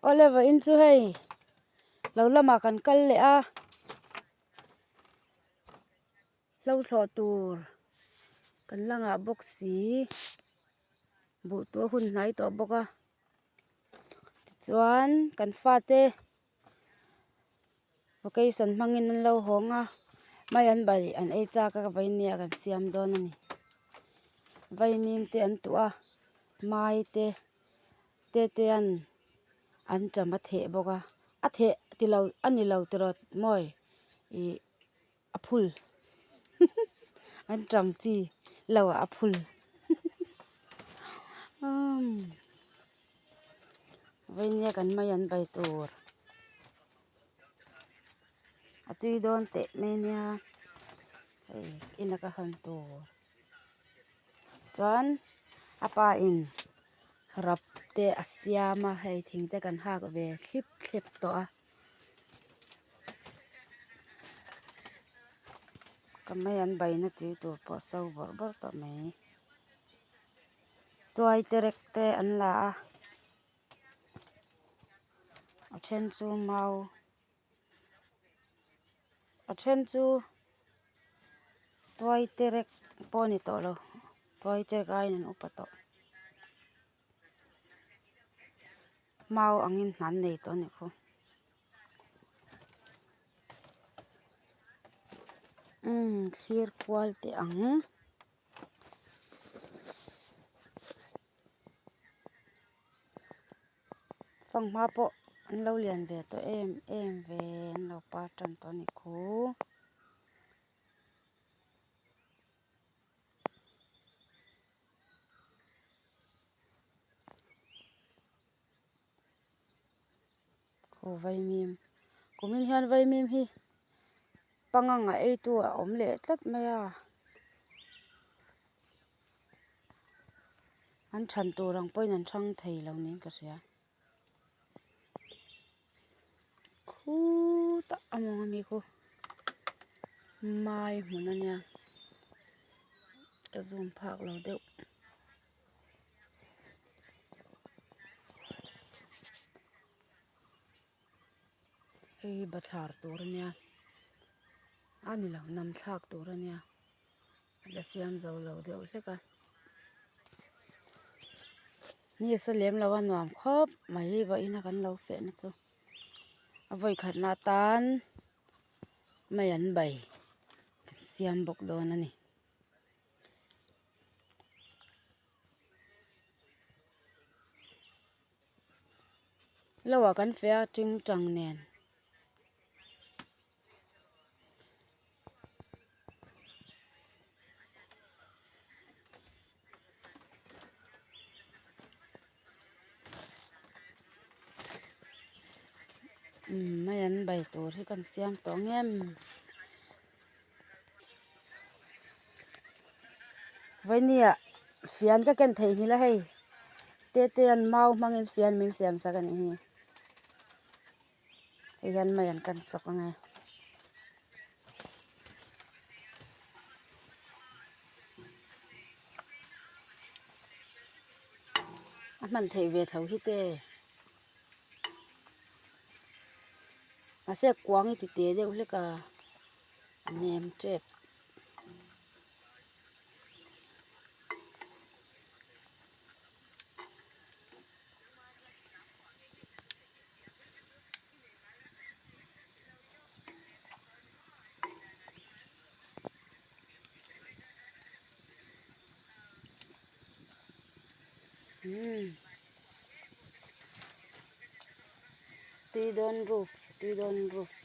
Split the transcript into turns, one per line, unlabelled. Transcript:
Awle vawiin chu hei lo lamah kan kal leh a hlo thlawh tur kan la ngah bawk si buh tur a hun hnai tawh bawk a tichuan kan fate. Vacation hmangin an lo hawng a mai an bai an ei chak a ka vainia kan siam dawn a ni vaimim te an tuah a mai te te te an an cham a theh bawk a a theh ti lo a ni lo tiraw mawi ih a phul an cham chi lo ah a phul umm. Veinia kan mai an bai tur a tui dawn teh mai ania hei ina ka hawn tur chuan a pa in rap te a siam a hei thing te kan hak ve thlip thlep tawh a ka mai an baina tui tur pawh a so bawrh bawrh tawh mai. Tuai terek te an la a a then chu mau a then chu tuai terek pawh a ni tawh lo tuai terek aiin an upa tawh mau angin hna an nei tawh a nih khu umm thlir kual teh ang. Fanghma pawh an lo lian ve tawh em em ve an lo par tan tawh a ni khu. Aw vaimim kumin hian vaimim hi pangang a ei tu a awm leh tlat mai a an chhan tur ang pawhin an chhang thei lo niin ka hria khutah a mawng ami khu mai hmun a nia ka zoom phak lo deuh. Hei hi bathlar tur a nia a ni lo nam thlak tur a nia a la siam zo lo deuh hlek a nisa lem lo a nuam khawp mai vawiin a kan lo feh na chu a vawi khatna atan mai an bai kan siam bawk dawn a ni. Lo ah kan feh a tingtang nen. Umm mai an bai tur hi kan siam tawh ang em. Vawihnia fian ka ken theihnghilh a hei tete an mau hmangin fian min siam sak a nih hi hei hian mai an kan chawk ang e. A hman theih ve tho hi te mahse kuang hi ti te deuh hlek a. A nem tep. Umm tui dawn roof tui dawn roof.